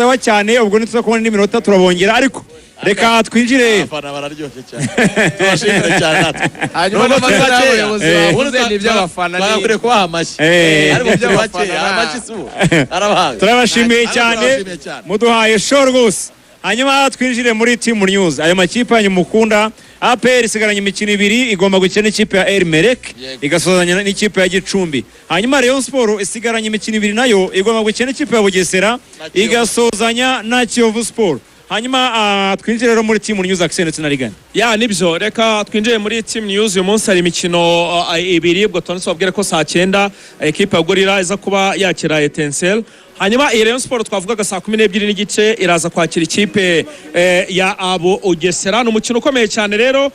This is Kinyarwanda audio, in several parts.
Sawa cyane. Ubwo nituza kubona n'iminota turabongera, ariko reka twinjire. Abafana bararyoshye cyane, tubashimire cyane natwe. Hanyuma Nubwo n'amazina turi bakeya, y'abayobozi ubundi bavuze ni iby'abafana bagakwiriye kubaha amashyi, ariko turi iby'abafana bakeya, amashyi si ubu arabahanga. Turabashimiye Ariko cyane. turabashimiye cyane. Muduhaye show rwose. Hanyuma twinjire muri team news. Ayo makipe yanyu mukunda, APR isigaranye imikino ibiri, igomba gukina n'ikipe ya El Merreikh, igasozanya n'ikipe ya Gicumbi. Hanyuma Rayon Sport isigaranye imikino ibiri, nayo igomba gukina n'ikipe ya Bugesera, Na Kiyovu. igasozanya na Kiyovu Sport. Hanyuma twinjire rero muri team news, Axel ndetse na Rigani. Ya, nibyo, reka twinjire muri team news. Uyu munsi hari imikino ibiri. Ubwo tubanze tubabwire ko saa 9 ekipe ya Gorilla iza kuba yakira Etincelle. Hanyuma iyi Rayon Sport twavugaga, saa 12:30 iraza kwakira ikipe ya abo Bugesera. Ni umukino ukomeye cyane rero.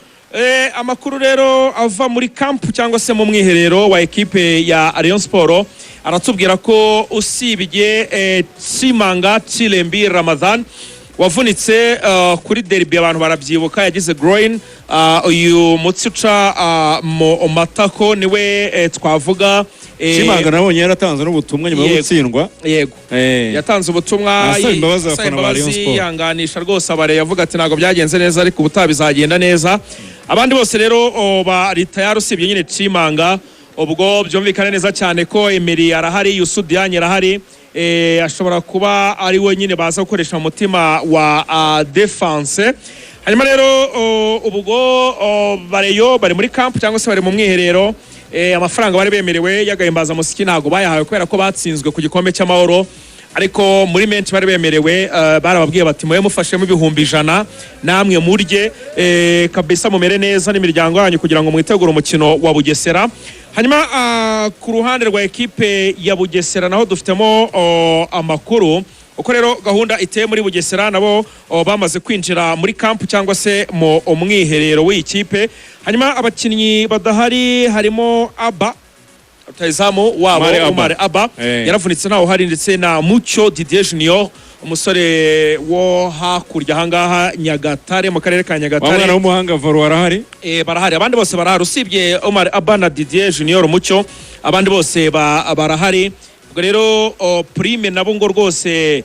Amakuru rero ava muri camp cyangwa se mu mwiherero wa ekipe ya Rayon Sport aratubwira ko usibye Tshimanga Chilembi Ramadhan wavunitse kuri derby, abantu barabyibuka, yagize groin, uyu mutsi uca mu matako, niwe twavuga Tshimanga nabonye yaratanze n'ubutumwa nyuma yo gutsindwa. Yego. Yatanze ubutumwa Asaba imbabazi asaba abafana ba Rayon imbabazi, Sport. yihanganisha rwose abare, yavuga ati ntabwo byagenze neza, ariko ubutaha bizagenda neza. Abandi bose rero bari tayari usibye nyine Tshimanga. Ubwo byumvikane neza cyane ko Emery arahari, Youssou Diagne arahari, ashobora kuba ari we nyine baza gukoresha mu mutima wa defense. Hanyuma rero ubwo bareyo bari muri camp cyangwa se bari mu mwiherero. Amafaranga bari bemerewe y'agahimbazamusyi ntabwo bayahawe kubera ko batsinzwe ku gikombe cy'amahoro, ariko muri menshi bari bemerewe, barababwiye bati mube mufashemo 100,000 namwe murye kabisa, mumere neza n'imiryango yanyu kugira ngo mwitegure umukino wa Bugesera. Hanyuma ku ruhande rwa ekipe ya Bugesera naho dufitemo amakuru uko rero gahunda iteye muri Bugesera. Nabo bamaze kwinjira muri camp cyangwa se mu mwiherero w'iyi kipe. Hanyuma abakinnyi badahari harimo Aba rutahizamu wabo, Umar Abba. Umar Abba, yaravunitse, ntawe uhari, ndetse na Mucyo Didier Junior, umusore wo hakurya ahangaha Nyagatare, mu karere ka Wa Nyagatare. mwana w'umuhanga Varo arahari. Barahari, abandi bose barahari usibye Omar Abba na Didier Junior Mucyo, abandi bose barahari. Ubwo rero prime nabo ngo rwose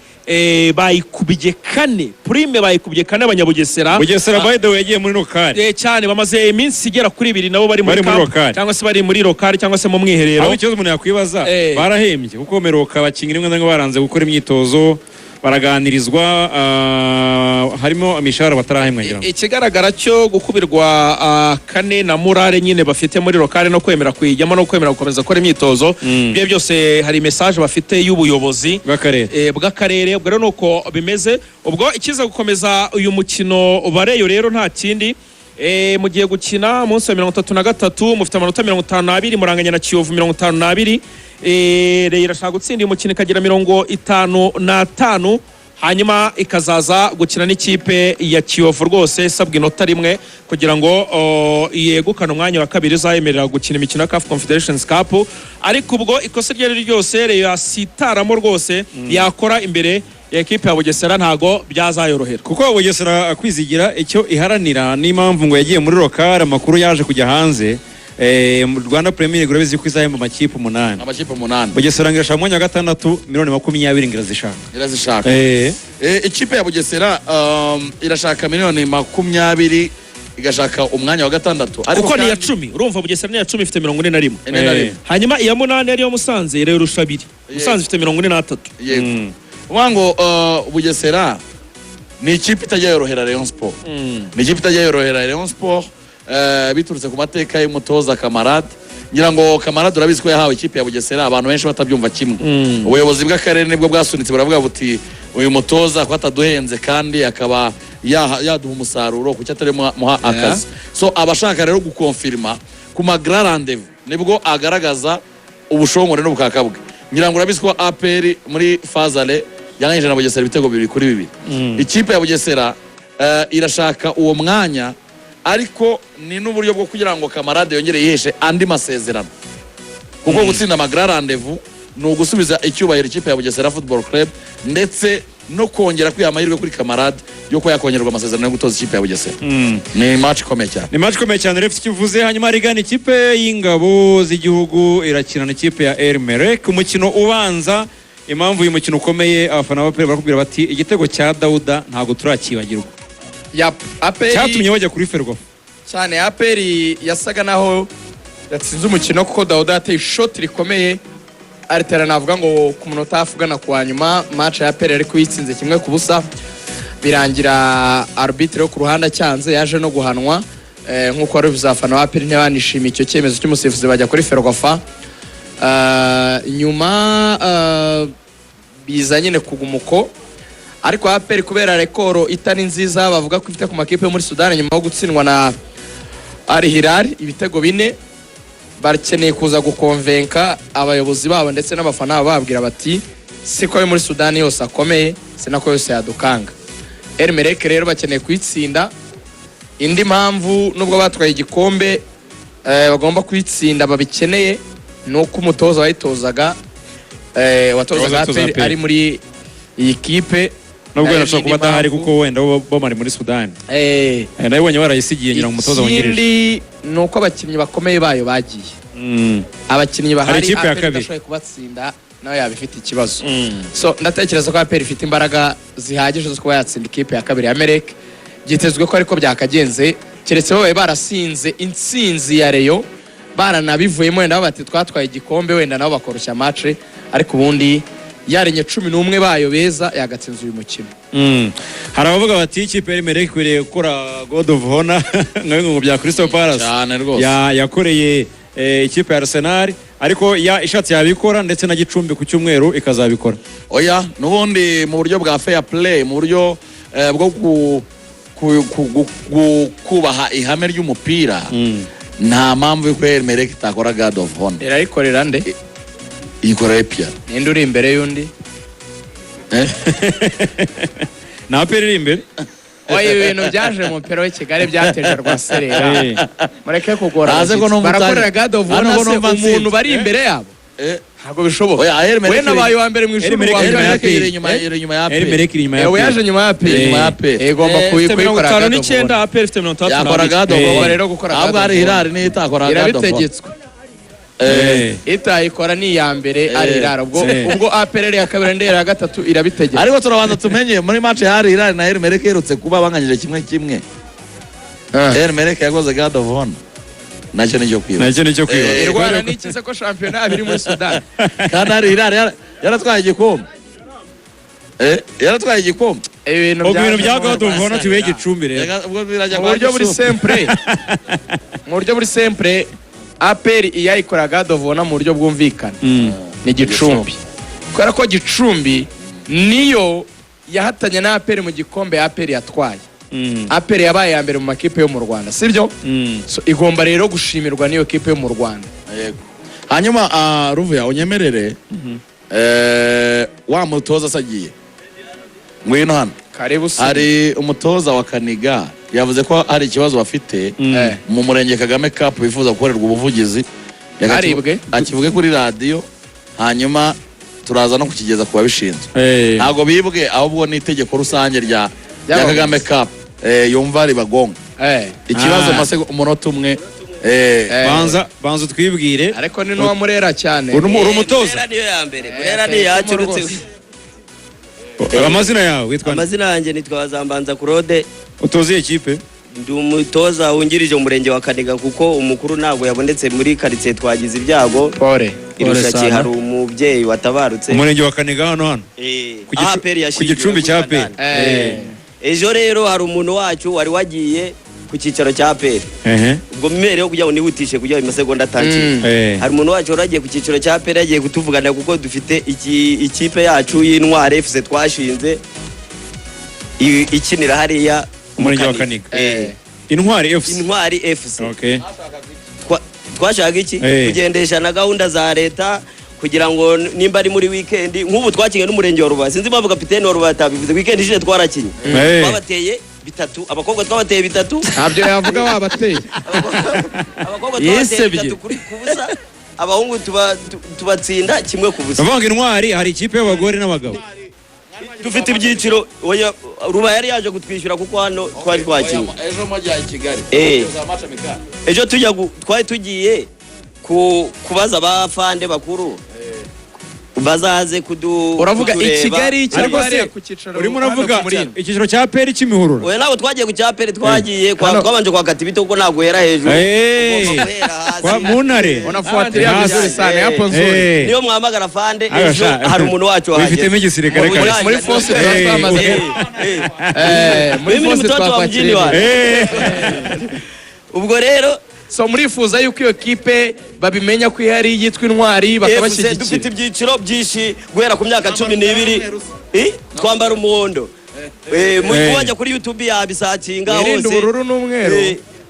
bayikubye kane, prime bayikubye kane abanyabugesera. Bugesera, by the way, yagiye muri local. Cyane, bamaze iminsi igera kuri 2 nabo bari muri Bari muri camp, local. cyangwa se bari muri local cyangwa se mu mwiherero. Aho ikibazo umuntu yakwibaza, barahembye? Kuko meroka abakinnyi rimwe na rimwe baranze gukora imyitozo, baraganirizwa, harimo imishahara batarahembwa, ngira ngo. Ikigaragara cyo gukubirwa kane na morale nyine bafite muri local no kwemera kuyijyamo no kwemera gukomeza gukora imyitozo, ibyo byose hari message bafite y'ubuyobozi bw'akarere. Bw'akarere. Ubwo rero nuko bimeze. Ubwo ikiza gukomeza uyu mukino bareyo rero nta kindi. Mugiye gukina umunsi wa 33, mufite amanota 52, muranganya na Kiyovu 52. Rayon irashaka gutsinda uyu mukino ikagira 55, hanyuma ikazaza gukina n'ikipe ya Kiyovu rwose isabwa inota rimwe kugira ngo yegukane umwanya wa kabiri uzayemerera gukina imikino ya CAF Confederations Cup. Ariko ubwo ikosa iryo ari ryo ryose Rayon yasitaramo rwose yakora imbere ya ekipe ya Bugesera ntago byazayorohera. Kuko Bugesera, kwizigira, icyo iharanira n'impamvu ngo yagiye muri local, amakuru yaje kujya hanze, mu Rwanda Premier League urabizi ko izahemba amakipe umunani. Amakipe umunani. Bugesera ngo irashaka umwanya wa gatandatu, miliyoni 20 ngo irazishaka. Irazishaka. Ikipe ya Bugesera irashaka miliyoni 20, igashaka umwanya wa gatandatu. Ariko Kuko ni iya kandi 10, urumva Bugesera ni iya 10, ifite 41. 41. Hanyuma iya munani ariyo Musanze irarusha abiri. Musanze ifite 43. Yego, uvuga ngo Bugesera ni ikipe itajya yorohera Rayon Sport, ni ikipe itajya yorohera Rayon Sport, biturutse ku mateka y'umutoza Kamarade. Ngira ngo Kamarade urabizi ko yahawe ikipe ya Bugesera abantu benshi batabyumva kimwe. Ubuyobozi bw'akarere nibwo bwasunitse, buravuga buti uyu mutoza ko ataduhenze kandi akaba yaduha umusaruro, kuki atari muha akazi? So abashaka rero gukonfirima ku ma grand rendez-vous nibwo agaragaza ubushongore n'ubukaka bwe. Ngira ngo urabizi ko APR muri fazale yanganyije na Bugesera ibitego 2-2. Ikipe ya Bugesera irashaka uwo mwanya, ariko ni n'uburyo bwo kugira ngo Kamarade yongere yiheshe andi masezerano, kuko gutsinda ama grand rendez-vous ni ugusubiza icyubahiro ikipe ya Bugesera Football Club, ndetse no kongera kwiha amahirwe kuri Kamarade yo kuba yakongererwa amasezerano yo gutoza ikipe ya Bugesera. Ni match ikomeye cyane. Ni match ikomeye cyane rero, ifite icyo ivuze. Hanyuma rigana ikipe y'ingabo z'igihugu irakina n'ikipe ya El Merreikh umukino ubanza. Impamvu uyu mukino ukomeye, abafana ba APR barakubwira bati igitego cya Dawuda ntabwo turakibagirwa, Ya APR cyatumye bajya kuri Ferwafa. Cyane, APR yasaga naho yatsinze umukino kuko Dawuda yateye ishoti rikomeye aritera, navuga ngo ku munota hafi ugana ku wa nyuma match ya APR yari kuyitsinze 1-0, birangira arbitre wo ku ruhande acyanze, yaje no guhanwa. Nk'uko wari ubivuze, abafana ba APR ntibanishimiye icyo cyemezo cy'umusifuzi, bajya kuri Ferwafa. Nyuma biza nyine kuguma uko, ariko APR kubera record itari nziza bavuga ko ifite ku makipe yo muri Sudani nyuma yo gutsindwa na Al Hilal ibitego 4, bakeneye kuza gukonvenka abayobozi babo ndetse n'abafana babo, bababwira bati siko ayo muri Sudani yose akomeye, si nako yose yadukanga. El Merreikh rero bakeneye kuyitsinda. Indi mpamvu, nubwo batwaye igikombe, bagomba kuyitsinda, babikeneye, ni uko umutoza wayitozaga, watozaga Wahoze atoza APR APR. ari muri iyi kipe. Nubwo Nayo wenda ashobora ni kuba adahari indi mpamvu. kuko wenda bo bamari muri Sudani. Nabibonye barayisigiye ngira ngo umutoza wungirije. Ikindi ni uko abakinnyi bakomeye bayo bagiye. Abakinnyi bahari, Hari ikipe ya APR kabiri. idashoboye kubatsinda nayo yaba ifite ikibazo. So ndatekereza ko APR ifite imbaraga zihagije zo kuba yatsinda ikipe ya kabiri ya Merreikh. Byitezwe ko ariko byakagenze, keretse babaye barasinze intsinzi ya Rayon, baranabivuyemo, wenda bati twatwaye igikombe, wenda nabo bakoroshya match, ariko ubundi yarenye 11 bayo beza yagatsinze uyu mukino. Hari abavuga bati ikipe ya Merreikh ikwiriye gukora Guard of Honor nka bimwe mu bya Crystal Palace Cyane rwose. Yakoreye ikipe ya Arsenal, ariko ya ishatse yabikora, ndetse na Gicumbi ku cyumweru ikazabikora. Oya, n'ubundi mu buryo bwa fair play, mu buryo bwo kubaha ihame ry'umupira, nta mpamvu y'uko El Merreikh itakora Guard of Honor. Irayikorera nde? Iyikora APR. Ninde uri imbere y'undi? Eh? Na APR iri imbere. Oya, ibi bintu byaje mu mupira w'i Kigali byateje rwaserera. Mureke kugora Naze ko abashyitsi. numva Barakorera utari- Guard of Hano Honor ko se numva umuntu nsinze. bari imbere yabo? Ntabwo bishoboka. Oya, El Merreikh We nabaye uwa mbere mu ishuri El Merreikh uwa iri mbere. inyuma ya El Merreikh iri inyuma, iri inyuma ya El APR. Merreikh iri inyuma ya We APR. yaje nyuma ya APR. Inyuma ya APR. Igomba Ifite mirongo kuyikora itanu God of n'icyenda, Honor. APR ifite mirongo itandatu Yakora n'abiri. Guard of Igomba Honor. rero gukora Ahubwo God hari of Hilal Honor. niyo itakora Guard of Honor. Irabitegetswe. Itayikora ni iya mbere ari Hilal, ubwo ubwo APR ari iya kabiri, indi iya gatatu, irabitegetse. Ariko turabanza tumenye muri match ya Al Hilal na El Merreikh iherutse kuba banganyije 1-1, El Merreikh yakoze Guard of Honor? Nacyo nicyo kwibaza. Nacyo nicyo kwibaza. Irwana n'ikize ko shampiyona yabo iri muri Sudani? Kandi Al Hilal yaratwaye igikombe. Yaratwaye igikombe. Ibintu Ubwo ibintu bya byajemo Guard of Honor tubihe Gicumbi rero. Reka, ubwo birajya mu kwa buryo buri Gicumbi. simple, mu buryo buri simple, APR iyayikora Guard of Honor mu buryo bwumvikana ni Gicumbi, kubera ko Gicumbi niyo yahatanye na APR mu gikombe APR yatwaye. APR yabaye iya mbere mu makipe yo mu Rwanda, sibyo? So, igomba rero gushimirwa n'iyo kipe yo mu Rwanda. Yego. Hanyuma Ruvuya, unyemerere, wa mutoza se agiye, ngwino hano. Karibu se. Hari umutoza wa Kaniga yavuze ko hari ikibazo bafite mu murenge Kagame Cup, bifuza gukorerwa ubuvugizi. Reka Aribwe? Akivuge kuri radiyo, hanyuma turaza no kukigeza ku babishinzwe. Ntabwo bibwe, ahubwo ni itegeko rusange rya Ry'abavuzi. Kagame Cup, yumva ribagonga. Ikibazo umunota umwe. Banza banza utwibwire. Ariko ni n'uwa Murera cyane. Uri umutoza? Murera niyo ya mbere, Murera ni iyacu uretse Rwose. Amazina yawe witwa nde? Amazina yanjye nitwa Bazambanza Claude. Utoza iyi kipe? Ndi umutoza wungirije umurenge wa Kaniga, kuko umukuru ntabwo yabonetse muri karitsiye, twagize ibyago. Pole. Irushaki sana. hari umubyeyi watabarutse. Umurenge wa Kaniga hano hano? Ku Aho APR ku yashingiwe gicumbi kuri cya APR. Banani. Ejo rero hari umuntu wacu wari wagiye ku cyicaro cya APR. Ubwo mmereho kugira ngo nihutishe, kugira ngo amasegonda atancika. Hari umuntu wacu wari wagiye ku cyicaro cya APR, yagiye kutuvugana kuko dufite ikipe yacu y'Intwari FC twashinze, ikinira hariya mu Umurenge wa Kaniga. Intwari FC. Intwari FC. Okay. Twashaka iki? Kugendesha na gahunda za leta, kugira ngo nimba ari muri weekend, nk'ubu twakinye n'umurenge wa Rubavu, sinzi impamvu kapitene wa Rubavu atabivuze, weekend ishize twarakinye. Twabateye 3, abakobwa twabateye 3. Ntabyo yavuga wabateye. Abakobwa twabateye Yisebye. 3 kuri ku busa, abahungu tubatsinda 1-0. Bavuga Intwari, hari ikipe y'abagore n'abagabo? Dufite ibyiciro. Oya, Ruba yari yaje kutwishyura kuko hano twari twakinye. Ejo mujya i Kigali? Ejo tujya twari tugiye kubaza abafande bakuru. Bazaze kudu Uravuga i kutureba. Kigali Ariko cyangwa se hariya ku cyicaro urimo hano uravuga ku Murindi? icyiciro cya APR Kimihurura? Oya, ntabwo twagiye ku cya APR, twagiye Hano. twabanje kwa Katibito, kuko ntabwo uhera hejuru. Ugomba guhera hasi. Kwa Muntare. Unafuatilia Hasi. vizuri sana hapo, nzuri. Niyo muhamagara fande ejo Sha. hari umuntu wacu wahageze. Wifitemo igisirikare Mu kabisa. Muri force twamaze. Muri Mimi ni force mtoto wa mjini twakwakiriye. wa. Ubwo rero So murifuza yuko iyo kipe babimenya ko ihari yitwa Intwari, FC, dufite bakabashyigikira? ibyiciro byinshi guhera ku myaka 12. Twambara umuhondo. Wajya kuri YouTube yabisakinga Wirinde hose. ubururu n'umweru.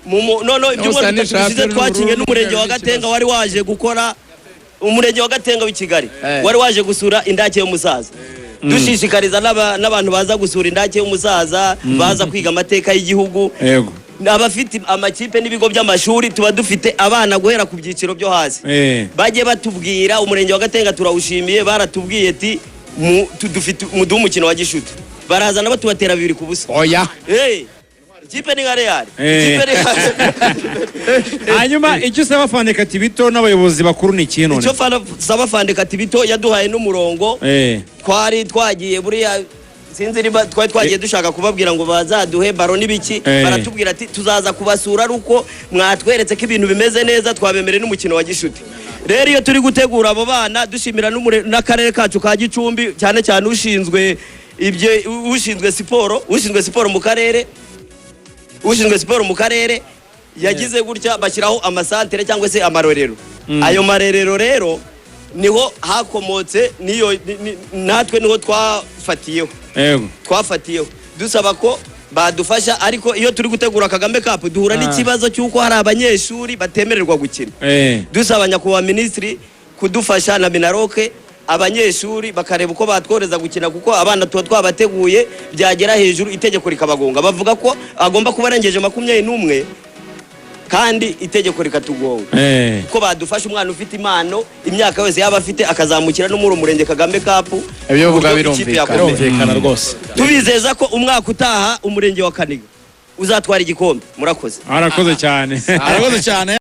No ibyumweru 3 bishize Usanisha twakinye ubururu n'umurenge wa n'umweru. Gatenga wari waje gukora, umurenge wa Gatenga w'i Kigali wari waje gusura indake y'umusaza. Dushishikariza n'abantu baza gusura indake y'umusaza, baza kwiga amateka y'igihugu. Abafite amakipe n'ibigo by'amashuri, tuba dufite abana guhera ku byiciro byo hasi. Bajye batubwira. Umurenge wa Gatenga turawushimiye, baratubwiye ati dufite muduhe umukino wa gishuti, barazana batubatera 2-0. Oya. Hey, ikipe ni nka Real. Ikipe ni Hanyuma icyo usaba Fande Katibito n'abayobozi bakuru ni ikihe none? Icyo saba Fande Katibito, yaduhaye n'umurongo. Twari twagiye buriya, sinzi niba twari twagiye dushaka kubabwira ngo bazaduhe baro n'ibiki. Baratubwira ati tuzaza kubasura ari uko mwatweretse ko ibintu bimeze neza, twabemereye n'umukino wa gishuti. Rero iyo turi gutegura abo bana, dushimira n'akarere kacu ka Gicumbi, cyane cyane ushinzwe ibyo, ushinzwe siporo mu karere, ushinzwe siporo mu karere yagize gutya bashyiraho amasantere cyangwa se amarorero. Ayo marerero rero niho hakomotse niyo natwe niho twafatiyeho. Twafatiyeho dusaba ko badufasha, ariko iyo turi gutegura Kagame Cup duhura n'ikibazo cy'uko hari abanyeshuri batemererwa gukina. Dusaba nyakubahwa minisitiri kudufasha na MINALOC, abanyeshuri bakareba uko batworeza gukina, kuko abana tuba twabateguye, byagera hejuru itegeko rikabagonga. Bavuga ko agomba kuba arengeje 21, kandi itegeko rikatugonga. Ko badufasha umwana ufite impano, imyaka yose yaba afite, akazamukira no muri umurenge Kagame Cup. Ibyo uvuga uburyo ikipe birumvikana. yakomera. Birumvikana rwose. Tubizeza ko umwaka utaha umurenge wa Kaniga uzatwara igikombe. Murakoze. Arakoze cyane. Arakoze cyane.